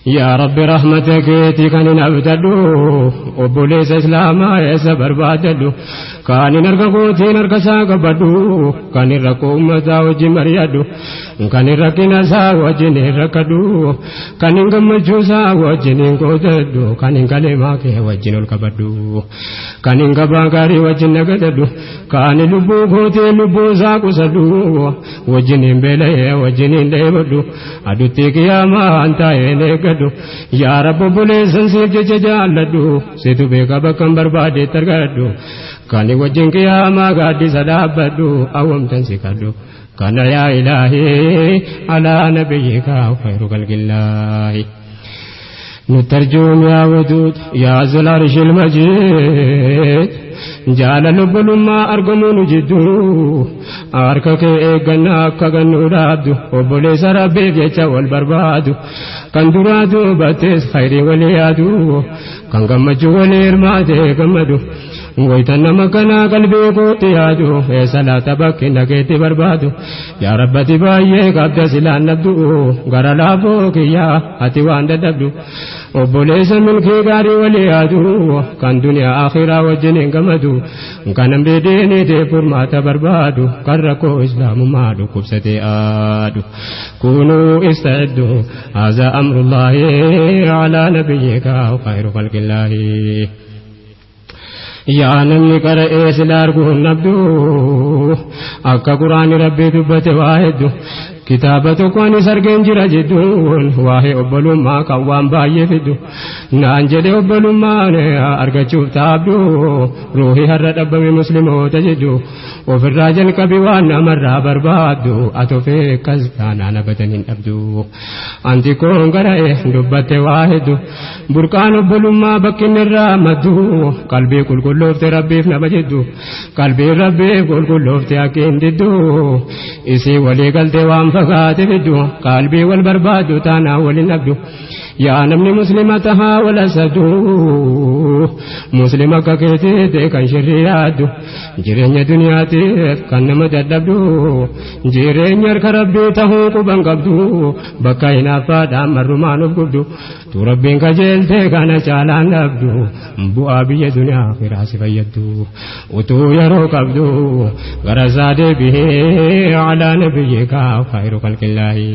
Yaa Rabbi rahmata keetii kan hin abdadhu, obboleessa Islaamaa eessa barbaadadhu, kan hin harka kootiin harka isaa qabadhu, kan hin rakkoo uummataa wajjin mari'adhu, kan hin rakkina isaa wajjin hin rakkadhu, kan hin gammachuu isaa wajjin hin qoodadhu, kan hin kaleemaa kee wajjin ol qabadhu, kan hin gabaa gaarii wajjin nagadadhu, kan hin lubbuu kootiin lubbuu isaa qusadhu, wajjin hin beela'ee wajjin hin dheebadhu, adutti qiyaamaa taa'een eeggadhu. Yaa Rabbi obboleessan siif jecha jaalladhu, situ beeka bakkan barbaadetti argadhu, kan wajjin qiyaamaa gaaddisa dhaabbadhu, awwamtan si kadhu. Kana yaa Ilaahii alaa nabiyyika khayru khalqillaahi. نترجم يا ودود يا ذا العرش المجيد جعل لبلما أرقمون جدو أركك إيقنا أكغنو رابدو وبوليس ربي جيتشا والبربادو كان درادو باتيس خيري وليادو كان قمجو وليرماتي قمدو ويتنا مكنا قلبي قوتي يادو صلاة بكي نكيتي بربادو يا ربتي بايه قبض سلان نبدو غرا لابوك يا أتي وان دبدو obboleessa milkii gaarii walii yaadu, kan duniyaa akhiraa wajjin hin gammadu, kan namni diinitee furmaata barbaadu, kan rakkoo islaamummaa dhukkubsatee aadu. Kunuu ista'iddu haza amrullaahi alaa nabiyyika khayru khalqillaahi. Yaa namni qara'ee sila arguun nabdu, akka quraani rabbii dubbate waa hedduu, kitaaba tokko anis argeen jira jedhuun, waa'ee obbolummaa kan waan baay'ee fiddu naan jedhe. Obbolummaan argachuuf taabdu ruuhii har'a dhabbame musliimoota jedhu, ofirraa jalqabi waan namarraa barbaaddu, atofee akkas taanaan abadan hin dhabdu. Anti koon gara'e dubbatte waa hedduu, burqaan obbolummaa bakki irraa maddu qalbii qulqulloofte rabbiif nama jedhu, qalbii rabbiif qulqulloofte akka hin diddu, isii walii galtee waan fagaate fiddu, qalbii wal barbaaddu taanaan waliin dhabdu. Yaa namni muslima tahaa wal asadu, muslima akka keetiitti kan shirrii yaaddu, jireenya duniyaatiif kan nama dadhabdu, jireenya harka rabbii tahuu quban qabdu, bakka hinaaffaadhaan marrumaan of gubdu, tu rabbiin kajeeltee kana caalaan dhabdu, bu'aa biyya duniyaa akhiraa si fayyaddu, utuu yeroo qabdu gara isaa deebi'ee alaa nabiyyika khayru khalqillaahi.